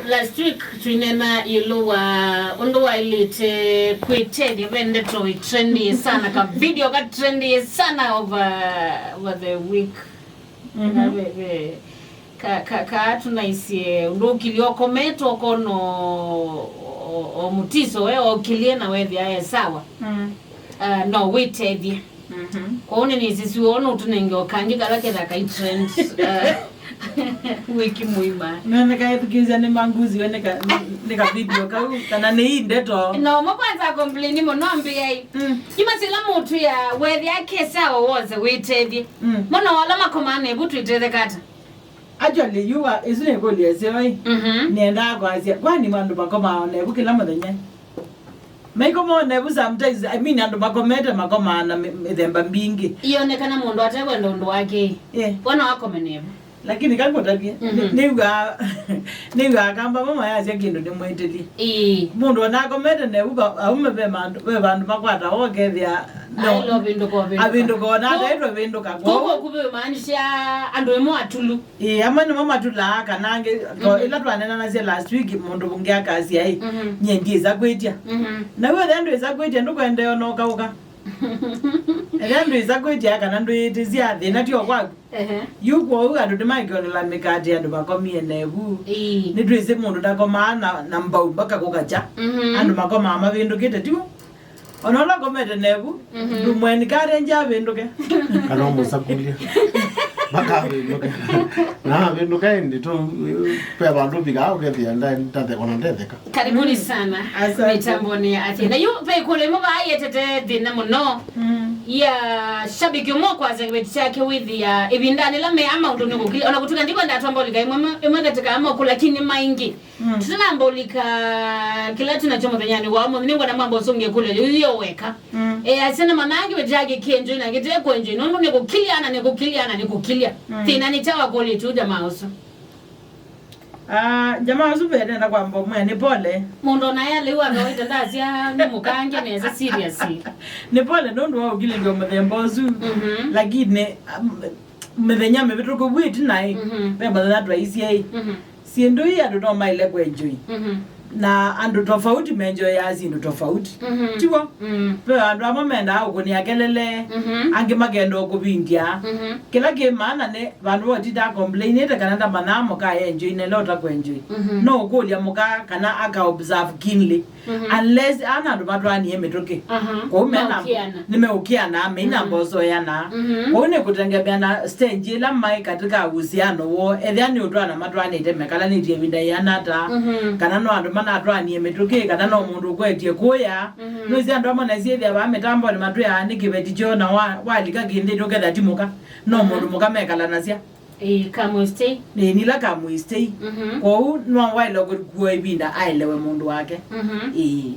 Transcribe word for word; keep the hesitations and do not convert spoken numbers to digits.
Last week twinena ĩũlũ wa ũndũ waĩlĩte kwĩtethya ve ndeto ĩtrendie sana, ka video ka trendie sana over, over the week. Mhm. Na ve, ve, ka, ka, ka tũnaisye ũndũ ũkilyĩ ũkomete ũkona o, o, o mũtiso we okilyĩ na wethĩa e sawa. Mm. Uh, no wĩtethye. Mhm. Kwoou nĩnĩsisiwe ũũ nũtũnenge o kangĩ kala kethĩwa kai trend, uh, wiki mũima. Nene kaĩthukĩĩsya nĩmanguziwe nĩ ka, nĩ, nĩ ka video kau, kana nĩ ii ndeto. No mo kwanza complain mũno mbĩai. Mm. Nyuma sila mũtu ya wethĩa kesa o wose wĩtethye. Mm. Mũno wala makomaa nevu twĩtetheka ata? Actually, yu wa, ĩsu nĩ ĩkũlyo ĩseo ĩ. Mhm. Nĩendaa kwasya, kwani andũ makomaa o nevu kĩla mũthenya? Maikoma o nevu sometimes, I mean, andũ makomete makomaa na mĩ-, mĩthemba mbingĩ. Ionekana mũndũ atekwenda ũndũ wake. Yeah. Wana wakome nevu. Lakini kakũtavye, mhm, nĩ-, nĩw'aa, nĩw'aa kamba mama yasya kĩndũ nĩmwĩtĩlye. Ĩĩ. Mũndũ ona akomete nevu, va-, aume ve mandũ, ve vandũ makwata ũkethĩa, no. Aĩle ũvĩndũka, ũvĩndũka. Avĩndũka, ona ataĩtwe vĩndũka. Kwoou kũvĩmaanisha andũ ĩmwe atulu. Ĩĩ, amwe nĩmo matulaa kana angĩ, to, mhm, ĩla twanenanasya last week, mũndũ ũngĩ akasya, "Ĩ, mhm, nyie ndyĩsa kwĩtya." Mhm. Na wĩ ũthĩa ndwĩsa kwĩtya, ndũkwendea ona ũkaũka. Ethĩa ndwĩsa kwĩtya kana ndwĩĩtĩsya, thĩna ti o kwaku. Ehe. Yu kwoou andũ nĩmaĩkĩonela mĩkate andũ makomie nevu. Ĩĩ. Nĩtwĩsĩ mũndũ ndakomaa na, na mbau mpaka kũkakya. Mhm. Andũ makomaa mavĩndũkĩte, tiw'o? Ona ũla ũkomete nevu, mhm, ndũmweni kate nja avĩndũke. Kana ũmũsakulya. Mpaka avĩndũke. Na avĩndũka ĩndĩ tũ, ve vandũ vikaa ũkethĩa nda-, ndatheka, ona ndetheka. Karibuni sana. Asante. Mitamboni ya Athena. Yu ve ĩkũlyo ĩmwe vaa yĩetete thĩna mũno. Mm. Ya shabiki ũmwe kwasya kĩveti kyake wĩthĩa ĩvindanĩ ĩla me a maũndũ nĩ kũkilya. Ona kũtuka ndikwenda atwamba ũlika ĩmwe, ĩmwe katĩ ka moko, lakini maingĩ. Mm. Tũtanamba ũlika kĩla twĩ nakyo mũthenyanĩ wa ũmũnthĩ, nĩngwenda mwamba ũsũngĩe ĩkũlyo yĩu yo weka. Mm. E, asya nĩmanaa kĩveti kyake kĩenjoy na kĩte kwenjoy, nũndũ nĩ kũkilya na nĩ kũkilya na nĩ kũkilya. Mm. Thĩna nĩ kyaũ akũlĩtye ũ jamaa ũsu? Ah, jamaa ũsu ve nenda kwamba ũmwĩa nĩ pole. Mũndũ ona ya lĩu akawaita ndasya nĩ mũkange nesa seriously. Nĩ pole nũndũ wa ũkilĩlyo mũthemba ũsu. Mhm. Lakini, um, mĩthenya mĩvĩtũku vu ĩtinaĩ, mhm, ve mũthenya twaisye ĩ. Mhm. Syĩndũ ii andũ no maĩle kwenjoy. Mhm. Na andũ tofauti menjoyaa syĩndũ tofauti. Mhm. Tiw'o? Mm. Ve andũ amwe mendaa ũkũnĩa kelele, mhm, angĩ makenda ũkũvindya. Mhm. Kĩla kĩ maana nĩ vandũ va ũtindaa complainĩte kana ndamanyaa mũka enjoy na ĩla ũtakwenjoy. Mhm. No ũkũlya mũka kana aka observe keenly. Mhm. Unless ana andũ matwaanie mĩtũkĩ. Aha. Kwoou mena, maũkĩana, nĩmeũkĩanaa, meina, mhm, mboso ĩana. Mhm. Kwoou nĩ kũtengemea na stage ĩla maĩ katika uhusiano woo, ethĩa nĩ ũtwana matwaanĩte mekalanĩtye ĩvinda yĩana ata, mhm, kana no andũ manatwaanie mĩtũkĩ, kana no mũndũ ũkwetye kũya. Mhm. Nĩwĩsĩ andũ amwe na syĩthĩa vaa mĩtambonĩ matwĩaa nĩ kĩveti kyoo na wa-, walika kĩndĩtĩ ũketha ti mũka. No, mhm, mũndũ mũka mekalanasya. Ĩĩ, kamwĩstei. Ĩĩ, nĩla kamwĩstei. Mhm. Kwoou no waĩle kũkua ĩvinda aelewe mũndũ wake. Mhm. Ĩĩ.